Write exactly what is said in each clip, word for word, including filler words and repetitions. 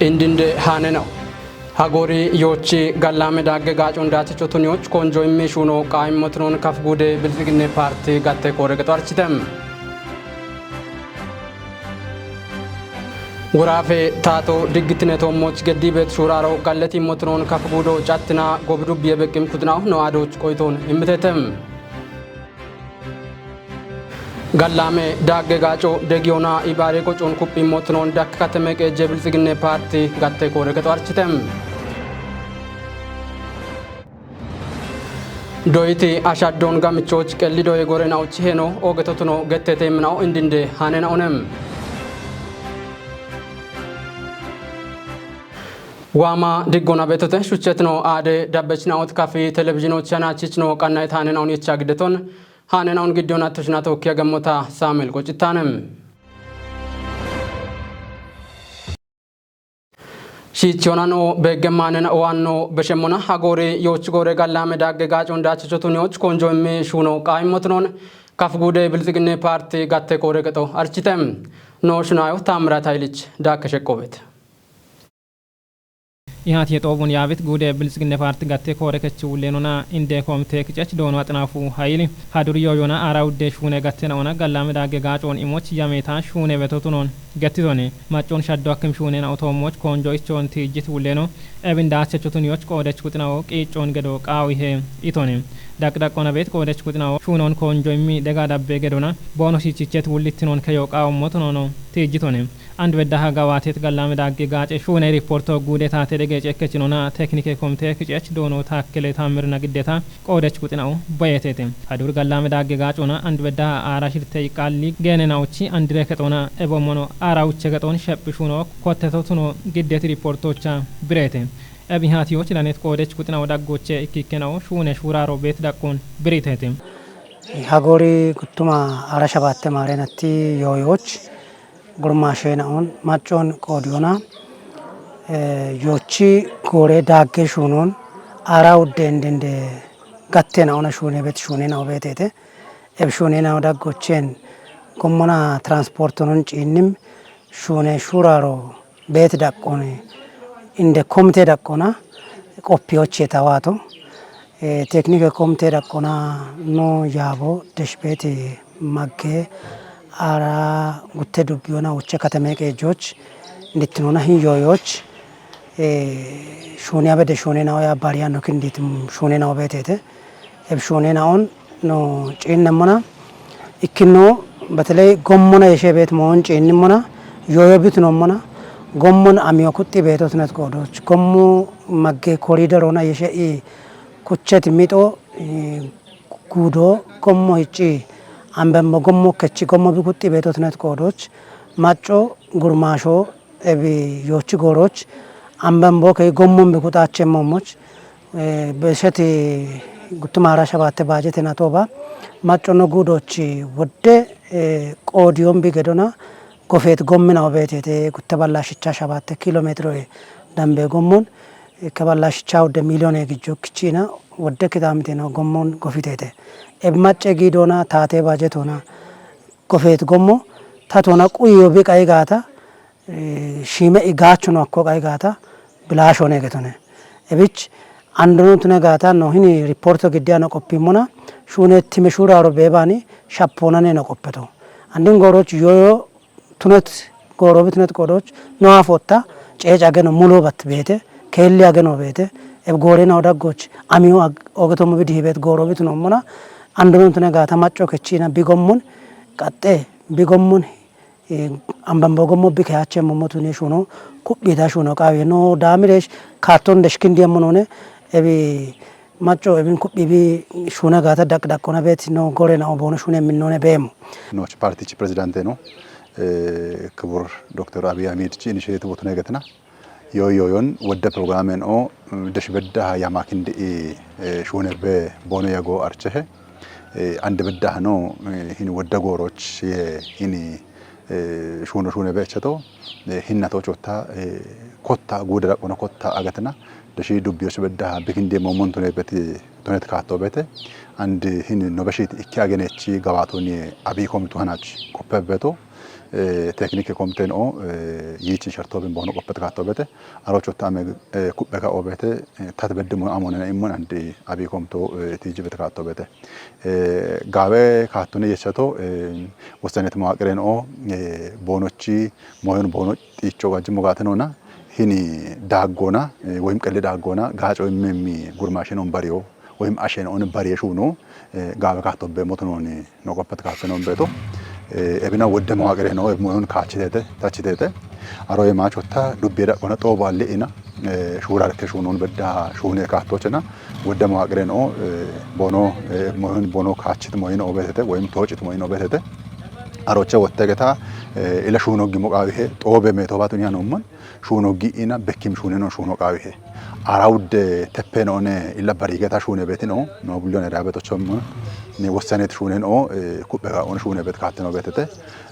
Indinde haane na'u. Hagoori yoochi gallaame daagge gaacoon daachicho tuniyoch konjo immi shuuno qaaimmo tunoon kaf guude bilxiginne paarti gatte koore gexo architem. Woraafe taato diggitine toommoch geddiibeet shuuraaro galleti immo tunoon kaf guudo cattina gobi dubbiye beqqim kudinaw no aadoch qoyitoon immitetem. Gallaame daagge gaaco degiyoona ibaare qocoon kuphimmo tunoon dakki kateme qeejje bilxiginne paarti gatte koore gexo architem. Doyiti ashaddoon gamichooch qelli doye gore nauchi heno ogeto tuno gettete imminao indinde haane na'onem. Waama diggona beetote shuchetino aade dabbechinaot kafi televizhinochi hanaachichino qanna itaane naun yecha giddeton haane naun giddiyon attoshina tookkiya gemmota Saamu'el Qocittaane. Shiichiyonano beeggemmaanena owaanno beshemmona hagoori yoochi goore gallaame daagge gaacoon daachicho tuniyoch konjo immi shuuno qaaimmo tunoon kaf guude bilxiginne paarti gatte koore gexo architem. Noo shunaayo Taamiraat Hayilich daakke sheqqoobet. Ihaati yexoobun yaabit guude bilxiginne paarti gatte koore kechi wulleenona inde koomite kicech doono axinaafu hayili haduri yooyona aara udde shuune gatte naona gallaame daagge gaacoon imoch yameeta shuune beto tunoon gettitone. Maccoon shaddo akkim shuune nao toommoch koonjo ichoon tiijjit wulleeno ebin daachecho tuniyoch qoodech kuxinao qiiccoon gedo qaawihe itone. Daqdhaqqona beet qoodech kuxinao shuunoon koonjo immi dega dabbe gedona boono shiichichet wullittinoon keyo qaawummo tunoono tiijjitone. Andu beddaha gawaatet gallaame daagge gaace shuune riporto guude taate dege cekkechinona teknike komite kicech doono taakkele taammirna giddeta qoodech kuxina'u boyeteete. Hadur gallaame daagge gaacona andu beddaha aara shirte iqqaalli geene nauchi andire kexoona ebommono aara uche kexoon shephi shuuno kotteto tuno giddet riportocha bireete. Ebi haatiyoch lanet qoodech kuxina'u daggoche ikkikkena'u shuune shuuraaro beet daqqoon biriteete. Hagoori guttuma aara shabaatte maareenatti yooyooch gurmaasheena'oon maccoon qoodiyona, eh, yoochi goore daagge shuunoon aara udde indinde gatte na'ona shuune bet shuune na'o beeteete. Eb shuune na'o daggocheen gommona transportonon ciinnim shuune shuuraaro beet daqqoon inde komite daqqona qoppiyochee tawaato. Eh, teknike komite daqqona no yaabo deshbeeti magge aara gutte dubbiyona uche katame qeejjooch indittinona hin yooyooch, eh, shuuniya bede shuune na'o ya baariya no kindiit shuune na'o beeteete. Eb shuune na'on no ciinnemmona ikkino beteley gommona yeshe beet moon ciinnimmona yooyo bitinommona gommon amiyo kuxxi beeto tunet qoodoch gommo magge koriderona yeshe i kuchet mixo, eh, guudo gommo hicci ambemmo gommo kechi gommo bi kuxxi beeto tunet qoodoch macco gurmaasho ebi yoochi gooroch ambembo kei gommon bi kuxaachemmo moch, eh, besheti guttuma aara shabaatte baajete natoba maccono guudochi wodde, eh, qoodiyon bi gedona gofeet gommina'o beeteete gutte balla shicha shabaatte kiilo meetiro dambe gommon, eh, ke balla shicha wodde miiliyoone gijjo kichina wodde kitaamiteno gommon gofiteete. Eb macce giidona taate baajetoona gofeet gommo tatoona quyiyo bi qayi gaata, eh, shiime i gaachuno akko qayi gaata bilaashoone getone. Ebich andono tune gaata no hini riporto giddiya no qoppimmona shuune time shuuraaro beebaani shappoonane no qoppeto. Andin gooroch yooyo tunet goorobi tunet qoodoch no afotta ceec ageno mulo bat beete keelli ageno beete eb goorena odaggoch amiyo ag-, ogetommo bi dihibeet goorobi tunommona andono tune gaata macco kechina bi gommun qaxxe bi gommun, eh, ambambo gommo bi keyachemmo motune shuno kuphita shuno qaawiye no daamiresh kaatton deshkindiyemmo none ebi macco ebin kuphi bi shuna gaata daq daqona bet no gore na obono shune min none beemo. Nooch paartichi pirezidaante no, eh, ክቡር ዶክተር አብይ አህመድ chi initiative tune getina. Yo yo yon wodde programen o, mm, desh bedda ha yama kindi i, eh, shune be bono yago archehe. Eh, ande bedda ha no, eh, hin wodde gooroch ye hin, eh, shuno shune be echeto, eh, hinna to chotta, eh, kotta guude daqona kotta agatna. Deshi dubbiyoch bedda ha bikinde momon tune beti tunet kaatto beete. And hin no beshit ikki agenechi gabaatoni abikom tu hanach koppe beeto. Eh, teknike komte no, eh, yichi sharto bin bono kopet kato bete. Aro chota ame, eh, kubbe ka obete, eh, tat bedde mo amone na immon andi abi komto, eh, tiji bete kato bete. Eh, gawe katone yechato, eh, wosanet mo akire no, eh, bono chi, moyon bono icho gaji mo gate no na, hini daggona, eh, woyim qelle daggona, gaco immi gurmashin on bariyo, woyim ashen on bariye shuno, eh, gawe katobbe motononi no qoppat katte non beto. Eh, ebina wodde mawaqire no, eb moyon kachitete, tachitete. Aro ye machotta dubbi daggona xobo alle ina, eh, shurar ke shunon bedda shune kattochena, wodde mawaqire no, eh, bono, eh, moyon bono kachit moyin obetete, woyim tochit moyin obetete. Aroche wotte geta, eh, ila shuno gimo qawihe, xobe meto batun yanomon, shuno gi'ina, bekkim shuneno shuno qawihe. Ara wudde teppe no ne illa barigeta shune beti no, no bullion era beto chommo, ne wossanet shune no, eh, kubbe ga on shune bet katte no betete,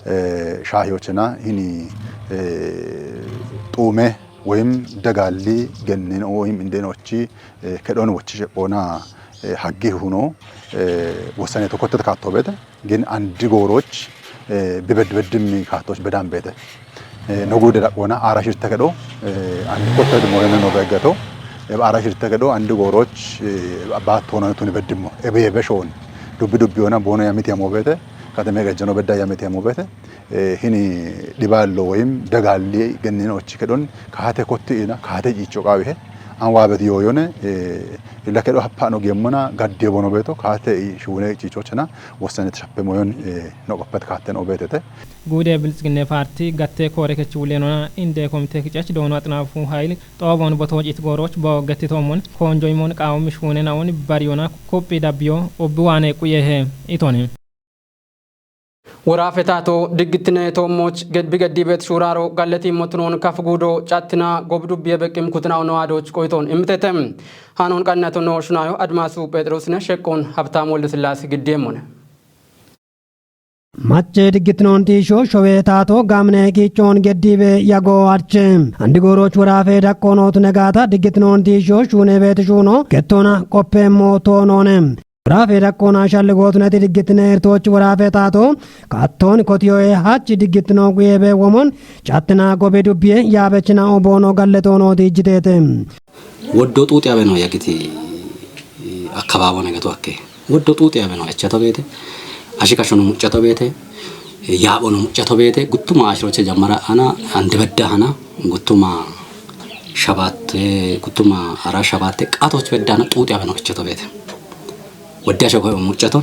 eh, shahiyochena hini, eh, xume, woyim degalli gennin o woyim indenochi, eh, kedon wochi shepona, eh, haggi huno, eh, wossanet kotte katto bete. Gin andi gooroch, eh, bibed beddim kaatoch bedan beete. Eh, no gude daqona ara shirte kedo, eh, andi kotte moyene no begato. Eh, ara shirte kedo andi gooroch, eh, ba tona tuni beddimmo. Ebe ebe shon. Dubbi dubbi ona bono yamiti yamo beete. Kateme gajjano bedda yamiti yamo beete. Eh, hini diballo woyim dagalli gennino ochi kedon kaate kotti ina, kaate jicho qawihe. An wabet yoyone, eh, illa kedo happa no gemmona gadde bono beto, kaate i shune jicho chena, wossanet shappe moyon, eh, no qoppat katten obetete. Gude Biltsginne Parti gatte kore kechi wulenona inde komite kicach doono Axinaafu Hayil xoobon botooj it gooroch bo getti toomon, konjoymon qaawom shune naon bariyona kuphi dabbiyo obbi waane quyehe itone. Worafe taato diggittine toommoch ged-, bi geddi bet shuuraro galleti motunon kaf guudo cattina gobi dubbiye beqqim kutina ono adoch qoyton immitete. Hanon qannato no shunayo Admasu Phexrosine sheqqon Habtamu Woldesillaase giddiemmone. Macce diggitinoon tiisho showe taato gaamine qiichoon geddiibe yago arche. Andi gooroch worafe daqqoonootu negaata diggitinoon tiisho shuune beeti shuuno kettona qoppeemmo toonoone. Worafe daqqoona shalli gootuneti diggitine irtoochi worafe taato kaattoon kotiyoe hach diggitino guyeebe womon cattina gobi dubbiye yaabechina oboono galletoonooti ijjiteete. Woddo xuuxi abe no yagiti, eh, akkabaabo negeto akke. Woddo xuuxi abe no echato beete. Ashi kashono muccato beete. Eh, yaaphono muccato beete. Guttuma ashiroche jammara ana ande bedda hana. Guttuma shabatte, guttuma ara shabatte qaatoch bedda hana xuuxi abe no echato beete. Wodde asho koyo muccato.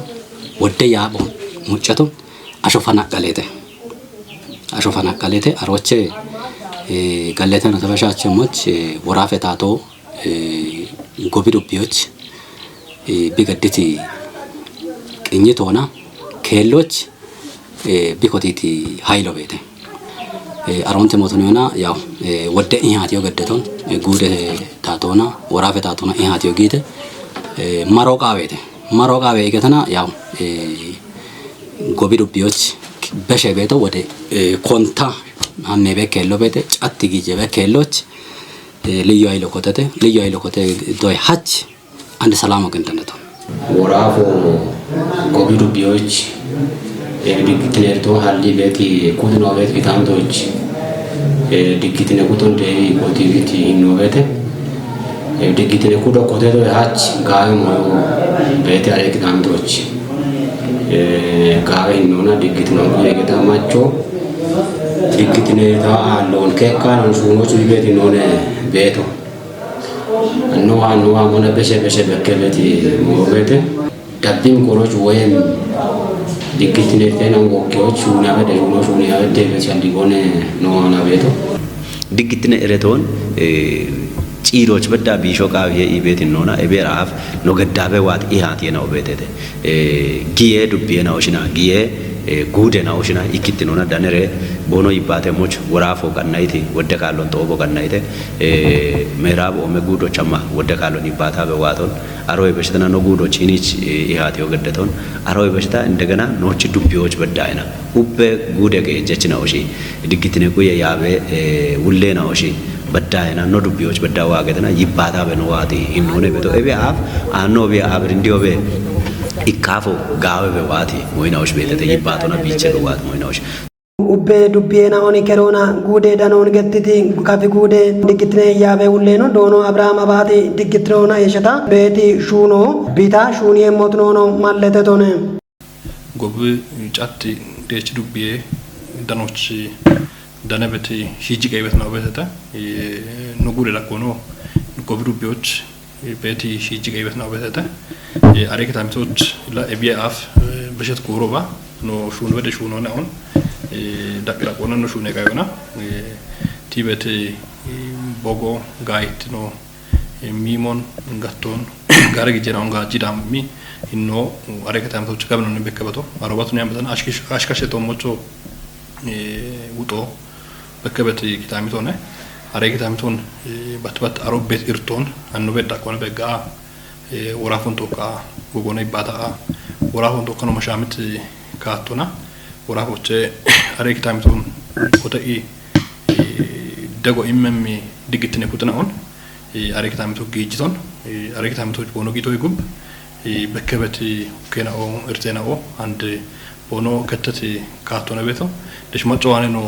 Wodde yaapho muccato. Asho fanaqqalete. Asho fanaqqalete. Aroche, eh, gallete no tabashache moch, eh, worafe taato, eh, gobi dubbiyoch, eh, bi gadditi qinyitoona keelloch, eh, bi kotiti haylo beete. Eh, aroonte mootoniyoona yaw, eh, wodde ihatiyo gaddeton, eh, guude taatoona, worafe taatoona ihatiyo giite, eh, maro qaawete. Maro qaawe igatana yaw, eh, gobi dubbiyoch beshe beeto wode, eh, konta hamme be keello beete, catti gije be keelloch, eh, liyu haylo kotete, liyu haylo kote doy hach, ande salamo gendaneto. Woraafo gobi dubbiyoch, eh, diggitine to halli beeti kudno beeti kitandoch, eh, diggitine kuton de koti biti inno beete. Eh, diggitine kudo kote to hach gaawe moyo beete are kitandoch. Eh, gaawe innona diggitine kuye geta macho. Diggitine ta alon kekka non suno chui beeti none beeto. Annowa, annowa, mona beshe, beshe, bekke beti mo bete. Dabbim koroch woyem diggitine tena ngokkeoch, shuni abede, shuno, shuni abede, beti andi gone, no, na beto. Diggitine ereton, eh, ciiroch bedda biisho qaawiye ibetin nona, ebe raaf, no geddabe waat ihaat yena obetete. Eh, giye dubbiye na oshina, giye, eh, guude na oshina, ikkittinona danere, bono yibbate moch, woraafo qannayiti, wodde kaallon xoobo qannayite, eh, meeraab oome guudo chamma, wodde kaallon yibbatabe waaton, aro ebeshitana no guudo chiinich, eh, ihaatiyo geddeton, aro ebeshita indegena noochi dubbiyoch beddayina, ubbe guude ke ejjechina oshi, diggitine kuye yaabe, eh, wullena oshi, beddayina, no dubbiyoch bedda waagetena, yibbatabe no waati, innone beto, ebe aaf, anno be abirindiyo be, ikkafo, gaawe be waati, moyina oshi betete, yibbatona biiche be waati, moyina oshi. Ubbee dubbiyeena oni keroona guudee danoon gettiti kafi guudee diggitine yaabe ulleeno doono Abrahaam abaati diggitinoona eeshata beeti shuuno bita shuuniye motinoono mallete tone. Gobi catti deechi dubbiye danochi danebeti shiiji qeybet na obetete nugure lakono gobi dubbiyoch beeti shiiji qeybet na obetete are kitamitoch la ebiye af beshet kuroba no shun wede shuno na on daqi lakono no shune qayona tibete bogo gaytino mimon gatton gara gijena on gajidami inno are kitamitoch gabnon bekkabato arobatu ne ambatan ashkish ashkashe tomocho wuxo bekkebet kitamitone are kitamitun batbat aro bet irton anno bet daqone begga worafun tokka gogone bata worafun tokka no mashamit kattuna worafoche are kitamitun kotai dego immemmi digittine kutuna on are kitamitu gijiton are kitamitu bono gito igub bekkebet ukena o irtena o and bono ketteti kattona beto deshmaco wane no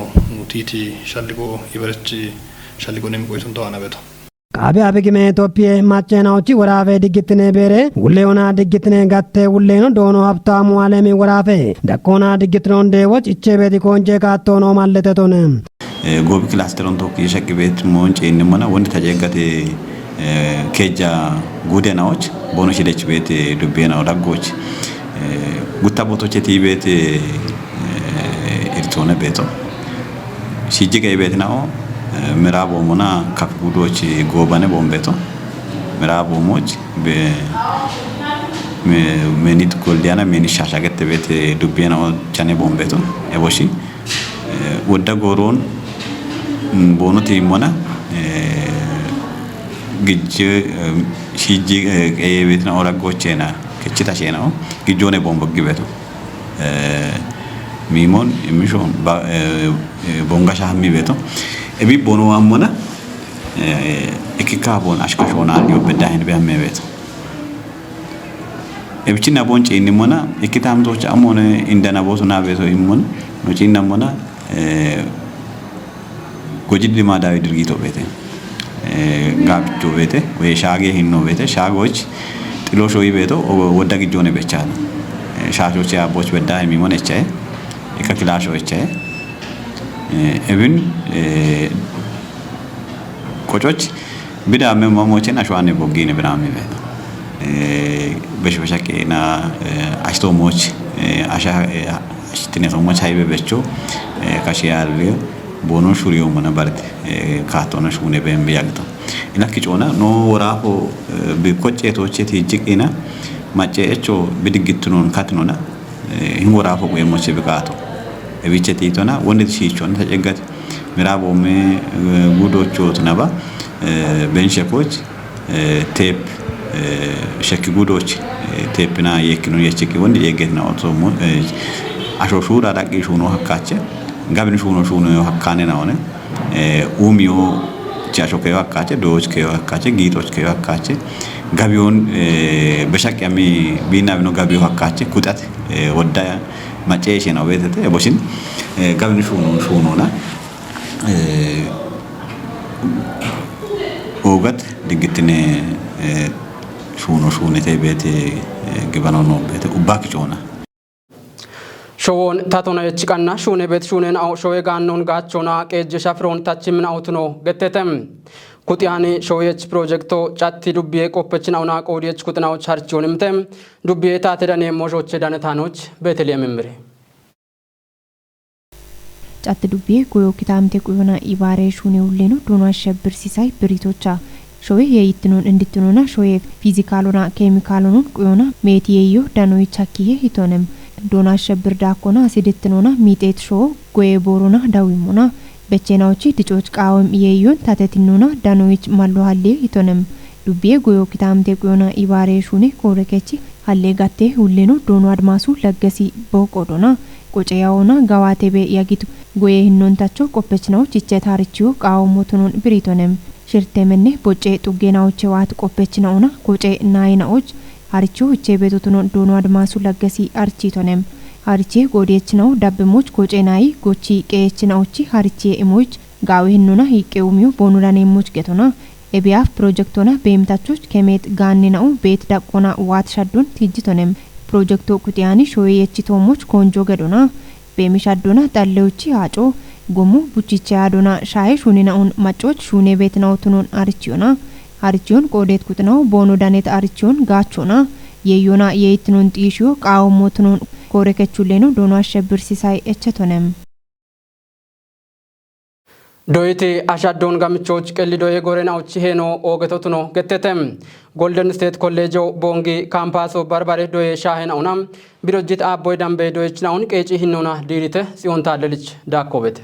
titi shalligo iberechi shalligo nem qoyton tawana beto. Qaabe abigime Itophiye macceena uchi woraafe diggitine beere wulleona diggitine gatte wulleeno doono habtaamu alemi woraafe dakkoona diggitinoon deewoch ichchebeeti koonche kaattoono mallete tone. Gobi kilasteron tokki shaqi beet moon ceennimona wondi tajeeggate keja guudenaoch bono shidech beet dubbiyenawo daggoch gutta botoche ti beet irtoone beeto shijji gay beetinao miraaboomona kaf guudoch goobane boombeeto miraaboomoch menit goldiyana menit shashagette beet dubbiyenawo chane boombeeto eboshi wodda gooroon boonoti immona gijje shijji qeyebeetina ora goocheena kechita sheenao gijjoone boombo gibeeto miimon immishon bonga shahammi beeto ebi bono ammona ikkikka bon ashkashoona alyo beddahin be amme beeto Ebichin abon ciinnimona ikkitaamtoocha amoone indanabootu naabeeto immon no ciinnamona goji limaadawi dirgiito beete gaabicho beete woy shaagee hinno beete shaagoch xilo shoyi beeto wodda gijjoone bechaano shaashoche abboch bedda himimon echaye ikka kilaasho echaye ebin qococh Bida me mamochen ashwane bogine bina mi be. Besh beshake na ashto moch asha ashtine so moch haibe becho kashi alwe bono shuriyo mana barde kato na shune be mbi yagto. Ina kichona no worafo bi koche toche ti jikina mache echo bidigitnon katnona hin worafo ko emoche be kato. Ebiche ti tona wonde shichon ta jegati. Miraaboome guudochooti naba benshekoch teep shekki guudoch teepina yekkino yechekki wondi yegetna otomo asho shuura daqqi shuuno hakkaache gabini shuuno shuuno yo hakkaanena one uumiyo chi asho keyo hakkaache dooch keyo hakkaache giixoch keyo hakkaache gabiyoon beshaqqi ami biinabino gabiyo hakkaache kuxate wodda Macceeshshena woytete boshin gabni shuuno shuunona oogat diggittine shuuno shuunete beete gibano noo beete ubbakki coona. Showoon tatona yechiqanna shuune beet shuunen ao showe gaannon gaachona qeejje shafiroon tachimmin aotuno gettete. Kuxiyaani showe yech pirojekto catti dubbiye qoppechina ona qoodiyech kuxinaoch harchiyoonimte. Dubbiye taate dane moshoche dane taanoch Beteliyeem immire. Catte dubbiye goyo kitaamte quyona ibaare shuune ulleno duuno ashshabbir sisay biritocha. Showe yeeyittinon indittinona shoye fizikaalona keemikaalonon quyona meeti yeeyyo danoyi chakkiye hitonem. Duuno ashshabbir daakkona asidittinona miixeet showo goye boorona dawimmona. Becheenawochi dicoch qaawem yeeyyon tatetinona danoyich mallo halliye hitonem. Dubbiye goyo kitaamte quyona ibaare shuune koorekechi Halle gatte hulleno doono admaasu laggesi booqo dona qoce yawoona gawaate be yagitu goye hinnoontacho qoppechinawo chiche taarichiyo qaawo motonon biritonem. Shirtemenne bocce xuggeenawoche waat qoppechinawoona qoce naayinawoch haricho huche beetotono doono admaasu laggesi architonem. Hariche goodiyechina'o dabbemoch kocenayi gochi qeyechina'ochi hariche emoich gaawe hinnona hiqqe umiyo boono daneemmoch getona. Ebiyaaf pirojektona beemitachoch kemeet gaannina'o beet daqqona waat shaddon tijjitonem. Pirojekto kuxiyani shoye yechitoommoch koonjo gedona. Beemi shaddona xalleochi haaco gommo buchicha yaadona shaaye shuunina'on maccoch shuune beetina'o tunon arichiyona. Harichiyon qoodeet kuxina'o boono danet harichiyon gaachona. Yeeyona yeeyittinon xiishiyo qaawommo tunon koore kechulleno doono ashshebbirsiisay echetonem. Doyiti ashaddon gamichoch qelli doye gorena'ochi heeno oogetotuno gettete. Golden State Kolleejo Boongi Kaampaaso Barbare doye shaahena'ona Birojjit Aabboy Dambey doyichina'on qeeci hinnona diirite Tsiyoon Taallelich daakkobete.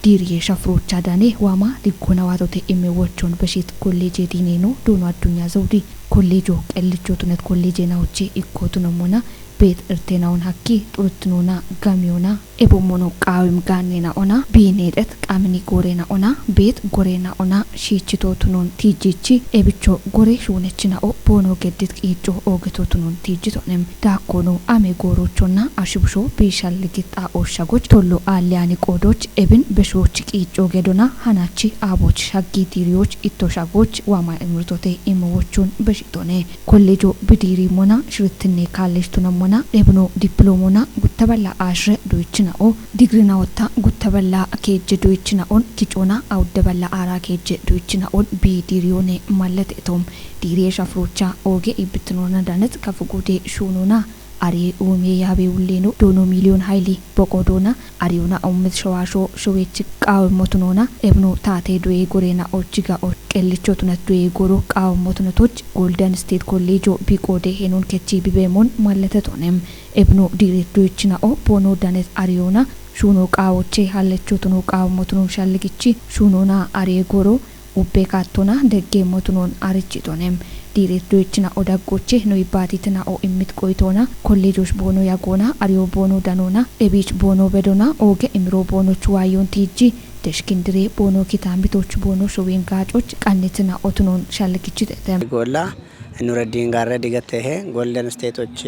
Diiriye shafiroocha dane waama diggona waatote imme wochon beshit kolleeje diineeno doono addunya zawudi kolleejo qellichootunet kolleeje naoche ikkootunommona beet irteena'on hakki xuruttinoona gamiyona ebommono qaawim gaanneena'ona biineexet qamini gooreena'ona beet goreena'ona shiichitootunon tiijjichi ebicho gore shuunechina'o boono geddit qiicco oogetootunon tiijjito'nem. Daakkono ame goorochonna ashibusho biishalli gixxa ooshshagoch tollo aalleyani qoodoch ebin beshooch qiicco gedona hanachi aaboch shaggi diiriyoch itto shagoch waama imritote imowochun beshitone. Kolleejo bidiirimmona shirittinne kaalleshtunommona dhebino dippiloomona gutta balla aashire doyichina'o digirinawotta gutta balla keejje doyichina'on kicoona awudde balla aaraa keejje doyichina'on bidiiriyoone malleteetom. Diiriye shafiroocha ooge iibbitinoona danet kafugude shuunoona ariye uumiye yaabe wulleeno doono miiliyoon hayili boqo doona ariyona ummit showaasho showeechi qaawimmotunoona ebino taate doye goreena'ochi ga'o qellichootunat doye goro qaawimmotunatoch Golden State Kolleejo biqoode heenon kechi bibeemon malletetonem. Ebino diiret doyichina'o boono danet ariyona shuuno qaawoche hallechootuno qaawimmotunon shalligichi shuunoona ariye goro ubbe kaattona deggeemmotunon arichitonem. Diiret doyichina'o daggoche no ibbaatitina'o immit qoyitoona kolleejoch boono yagoona ariyo boono danoona ebiich boono bedoona ooge imiro boonoch waayyoon tiijji deshkindire boono kitaambitoch boono showen gaacoch qannitina'otunon shalligichitete. Golla Nureddin Gaarre digattehe Golden State'och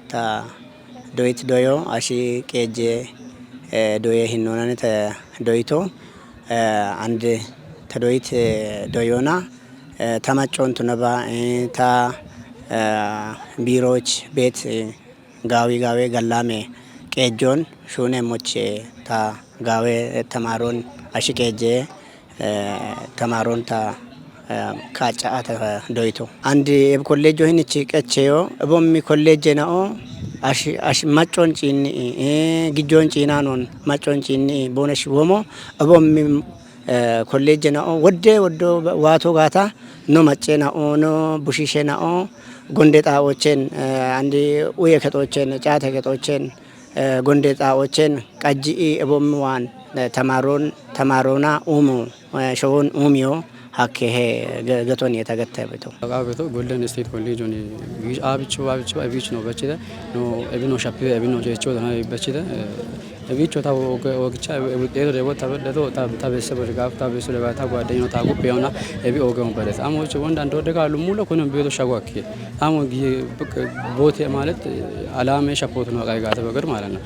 ta doyit doyo ashi qeejje, eh, doye hinnoonani ta doyito, eh, and ta doyit, eh, doyona, eh, ta maccoon tunaba, eh, ta, eh, biirooch beet, eh, gaawi gaawe gallaame qeejjoon shuuneemmoch, eh, ta gaawe, eh, tamaaroon ashi qeejje, eh, tamaaroonta, eh, kaacca ata doyito. And ebi kolleejjo hinichi qecheyo, ebommi kolleejje na'o, ash, ash, maccoon ciinni, eh, gijjoon ciinaanon maccoon ciinni boonesh womo, ebommi, eh, kolleejje na'o, wodde woddo waato gaata, no macce na'o, no bushishe na'o, gonde xaa'ochen, eh, and uye kexochen, caate kexochen, eh, gonde xaa'ochen, qajji'i ebommi waan, eh, tamaaroon, tamaaroona uumo, eh, showon uumiyo hakke he ge-, geton yetagette beto. Qabeto Golden State College on, eh, abicho, abicho, abicho no bachite, no, ebino shapire, ebino jecho, na bachite, eh, ebicho ta oge, ogicha, ebi, ebi, ebi, ta, ta, ta, ta beettesebo gaaf, ta beettesebo gaaf, ta ጓደኛው፣ ta gubbeyona, ebi oge on beres. Amo che wonda ndo de galu mulo kono beeto shago akke. Amo gi, bote ማለት አላማ ሸፖት ነው ቃይ ጋተ በገር ማለት ነው።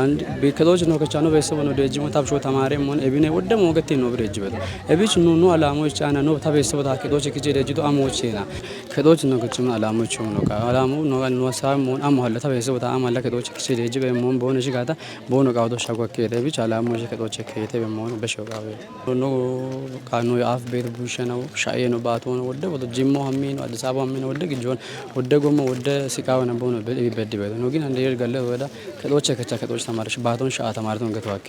አንድ ቤከቶች ነው ከቻኖ ቤተሰብ ነው ደጅሞ ታብሾ ተማሪ ሆን ኤቢኔ ወደ ሞገቴ ነው ብደጅ በት ኤቢች ኑ ኑ አላሞች ጫና ነው ታቤተሰብ ታከቶች ክጄ ደጅቶ አሞቼና ከቶች ነው ከችም አላሞች ነው አላሙ ነው ነው ሳም ሆን አሞ አለ ታቤተሰብ ታ አማለ ከቶች ክጄ ደጅ በመሆን በሆነ ሽጋታ በሆነ ቃውቶ ሻጓ ከሄደ ብቻ አላሞች ከቶች ከሄደ በመሆን በሸው ቃው ነው። ካኖ የአፍ ቤት ቡሸ ነው ሻዬ ነው ባቶ ነው ወደ ወደ ጅሞ ሀሚ ነው አዲስ አበባ ሀሚ ነው ወደ ግጆን ወደ ጎሞ ወደ ሲቃው ነው በሆነ በዲ ቤት ነው ግን አንድ ይርጋለ ወደ ከጦች ከቻ ከጦች ተማሪዎች ባቶን ሻ ተማሪቶን ገተዋከ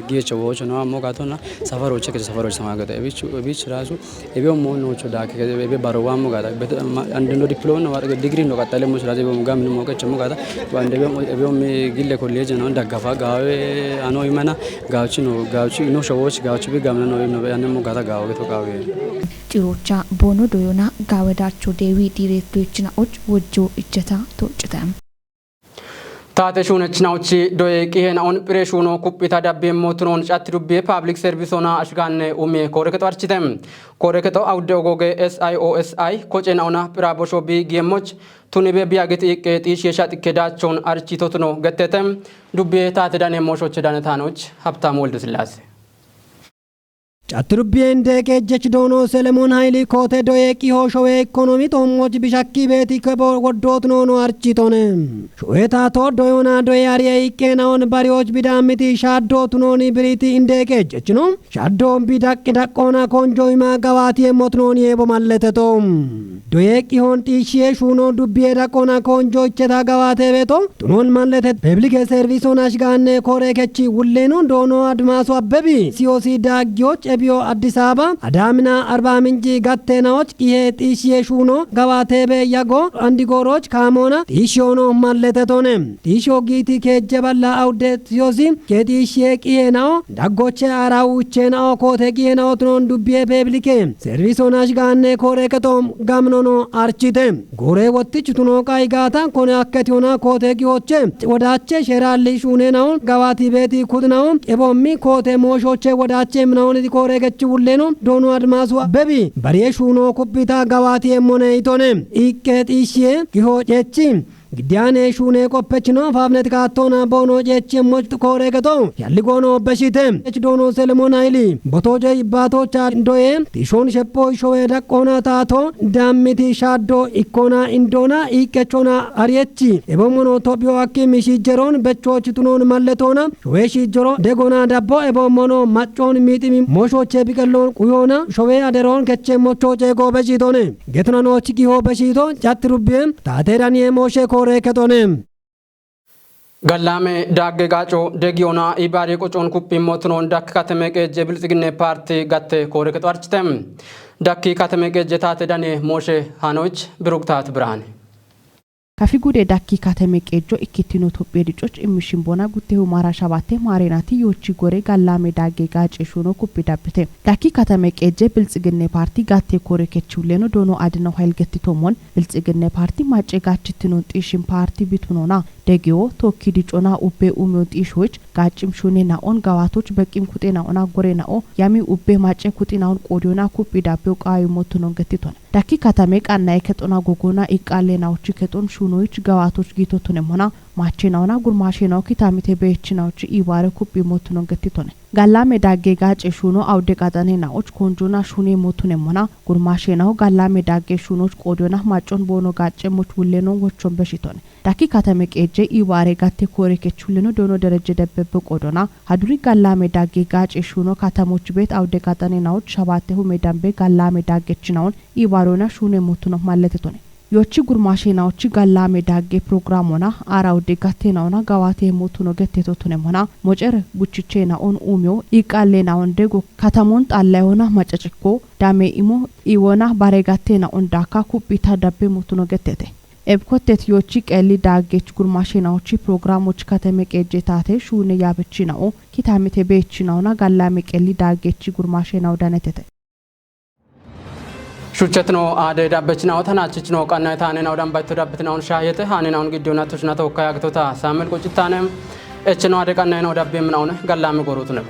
ጌቸ ወጭ ነው አሞ ጋቶና ሰፈሮች ከቻ ሰፈሮች ተማገተ ቢች ቢች ራሱ ኤቢዮ ሞኖቹ ዳክ ኤቢ ባሮዋሞ ጋታ አንድ ነው ዲፕሎማ ነው ዲግሪ ነው ቀጠለ ሞ ራሱ ኤቢዮ ጋም ነው ሞቀች ሞ ጋታ አንድ ኤቢዮ ኤቢዮ ግለ ኮሌጅ ነው ደጋፋ ጋዌ አኖ ይመና ጋውቺ ነው ጋውቺ ነው ሸዎች ጋውቺ ቢጋምነ ነው ነው ያነ ሞ ጋታ ጋዌ ገቶ ጋዌ Cirocha boono doyona gaawedacho deewi diiret doyichina och wojjo ijjeta to'cite. Taate shuunechinauchi doye qihenaon phireshuuno kuphita dabbiemmo tunoon catti dubbiye paablik servisona ashigaanne umie koorekexo archite. Koorekexo awudde ogooge S I O S I kocenaona phirabosho bi giemmoch tunibe biyagiti iqqe xiishshe shaxikke daachoon archito tuno gettete. Dubbiye taate dane mooshoche danetaanoch Habtaamu Woldesillaase. Cattirubbiyen deeqe jech doono Selemoon Hayili koote doye qiho showe ikkonomi toommoch bishakki beeti kebo woddoot noono architone. Showe taato doyona doye ariye iqqe naon bariyoch bidammiti shaaddo tunooni biriti indeeqe jechino. Shaaddo bi daqqi daqqoona konjo ima gawaati emmo tunooni eebo malleteto. Doye qihon xiishshiye shuuno dubbiye daqqoona konjo icheta gawaate beeto. Tunon mallete peblik servisona ashigaanne koore kechi wulleno doono Adimaasu Abbebi, C O C daaggiyoch ebiyo Addis Ababa, Adaamina Arba Minci gatteenawoch qihe xiishshiye shuuno gawaatebe yago andigooroch kaamoona xiishshiyoono malletetone. Xiishshiyo giiti keejje balla awudde C O C ke xiishshiye qiheenawo daggoche aarawu uchcheenawo koote qiheenawo tunon dubbiye peblike servisona ashigaanne koore kexoom gamnono archite. Goore wottich tuno qai gaata kone akketiyona koote qihoche wodaache sheeraalli shuuneenaon gawaati beeti kudinaon qeboommi koote mooshoche wodaache minaoniti koore kechi wulleeno doono Adimaasu Abbebi bariye shuuno kuphita gawaati emmone itone. Iqqe xiishshiye qiho cechi giddiyaane shuune qoppechino faafnet kaattoona boono ceechi emmoch koore kexo yalli goono beshite. Ech doono Selemoon Hayili botoje ibbaatocha doye tishon sheppo showe daqqoona taato dammiti shaaddo ikkoona indoona iiqqechona ariyechi ebommono Tophiyo akki mishijeroon bechochi tunoon malletoona showe shijero degona dabbo ebommono maccoon miiximi moshoche biqelloon quyoona showe aderoon kechemmocho ceego beshitone. Getunanochi qiho beshito catti rubbiye taate daniye mooshe koore kexone. Gallaame daagge gaaco degiyoona ibaari qocoon kuphimmo tunoon dakki kateme qeejje biltsiginne paarti gatte koore kexo archite. Dakki kateme qeejje taate dane mooshe hanoich Biruktaat Birhaane. Kafi gude dakki kateme qeejjo ikkittino Tophiye dicoch immishin bona guttehu maara shabatte maareenati yoochi gore gallaame daagge gaace shuuno kuphi dabbite. Dakki kateme qeejje biltsiginne paarti gatte koore kechulleno doono adino hayil gettitoomon biltsiginne paarti macce gaachittinon xiishin paarti bitunona degiyo tookki dicona ubbe umiyon xiishoich gaaccim shuune naon gawaatoch beqqim kuxe naona gore nao yami ubbe macce kuxi naon qoodiyona kuphi dabbiyo qaayummo tunon gettitone. Dakki katame qannaye kexona gogona iqqalle naochi kexon shuunoyich gawaatoch giito tunemona mache naona gurmashe nao kitamite beechi naochi ibaare kuphi immo tunon gettitone. Gallaame daagge gaace shuuno awudde qaxane naoch konjona shuune immo tunemona gurmashe nao gallaame daagge shuunoch qoodiyona maccon boono gaacce moch wullenon wochon beshitone. Dakki katame qeejje ibaare gatte koore kechulleno doono derejje debbebbe qoodona haduri gallaame daagge gaace shuuno katamoch beet awudde qaxane naoch shabatte hume dambe gallaame daaggechi naon ibaarona shuune immo tuno malletetone. Yochi gurmashe naochi gallaame daagge programona aara wudde gatte naona gawaate immo tuno getteto tunemona mocer guchiche naon umiyo iqqalle naon dego katamon xallayona macacikko dame imo iwona bare gatte naon daakka kuphita dabbe immo tuno gettete. Ebkottet yochi qeelli daaggech gurmashe naochi programoch kateme qeejje taate shuune yaabechi nao kitamite beechi naona gallaame qeelli daaggech gurmashe nao danetete. Shuchetno aade dabbechinawo tanachichino qannaye taane nawo dambayto dabbitinawo shaayete haane nawo giddiyo natto shinata hokkaya gitota Samuel Quccittaane echino aade qannaye nawo dabbemnawo gallaame goorutune.